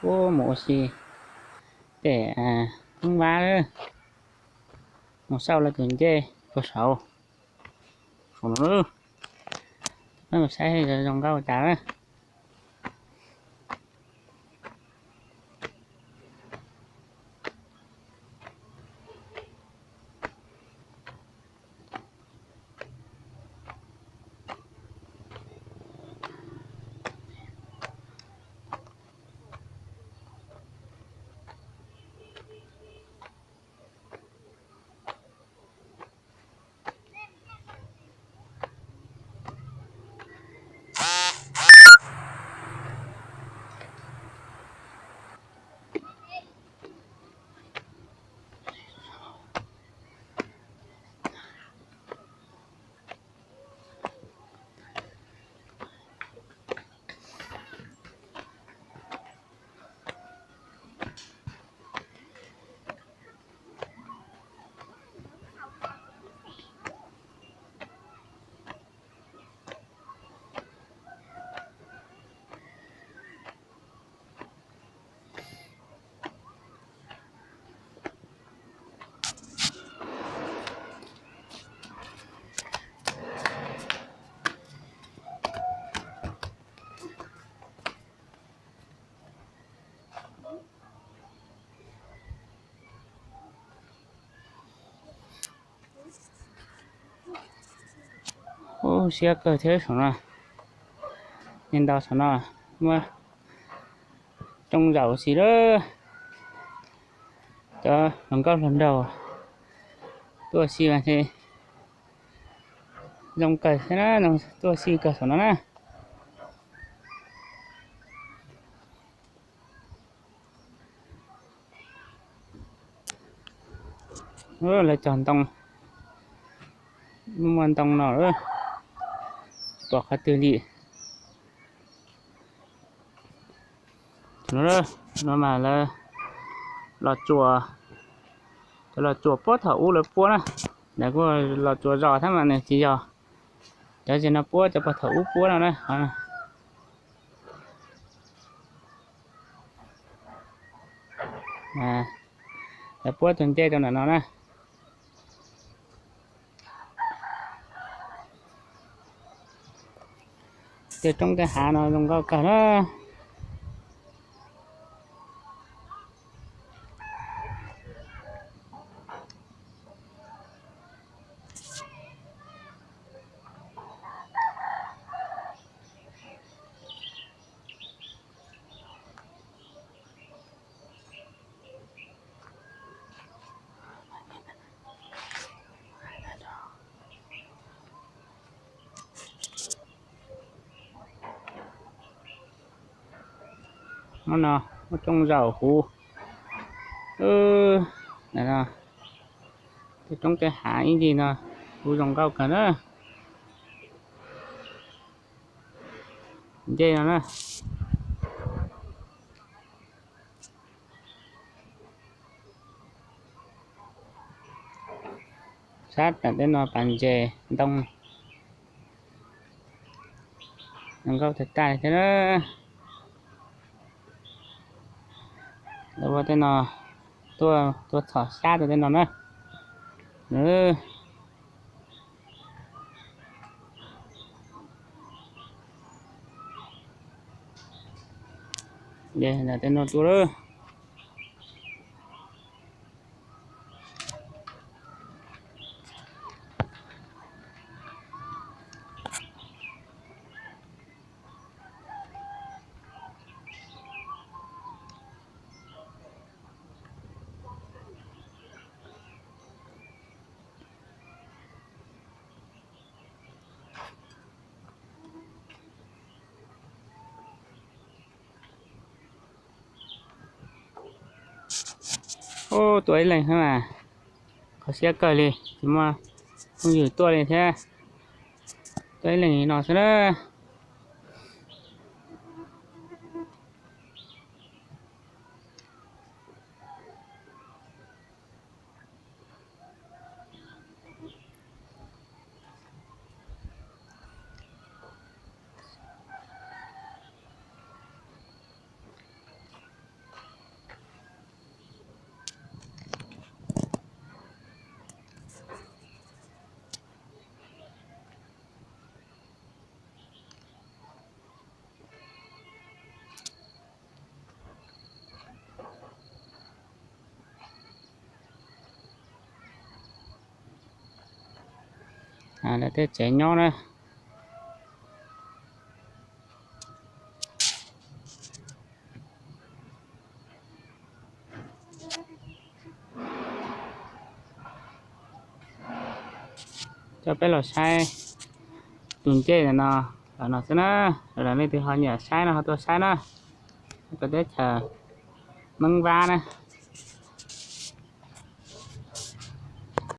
Ub, mus ua si pem Hmoob Vab lawm. Mus xauj lawv tus ncej puag saud. Saum no, peb mus saib zoo nkauj cas na. Ub, siab kawg thiab saum no. Neeg ntau saum no muaj coob zaum ua si lawm. Cov hluas nkauj hluas nraug tuaj ua si mas thiaj zoo kawg thiab na, tuaj ua si kawg saum no na. Lawv cog ntoo, muaj ntoo no, pom qhov twg li. No mas lawv los tsuas, cov los tsuas puab thaum ub lawv puab na, lawv kuj los tsuas zos thiab mas nws tsis yog cov tsev no puab, cov puag thaum ub puab no na. Lawv puab tus ncej rau ntawm no na. Tej roob tej hav no zoo nkauj kawg na. Hnub no muaj rooj zaum huv, tej roob tej hav ib ncig no huv zoo nkauj kawg na. Ncej no na. Sab tam tej no pas ntses ntoo zoo nkauj tag tag thiab na. Lawv ua tej no tuaj, tuaj txhom xyab rau tej no na. Tej no tuaj lawm. Ub, tuaj ib leeg xwb mas kho siab kawg li, tsis muaj phooj ywg tuaj li thiab. Tuaj ib leeg no xwb na. Lawv tej tsev nyob na. Coj peb los saib tus ncej no, los no xwb na. Los leej twg ho nyiam saib no ho tuaj saib na. Peb teb chaws Meeb Vab na.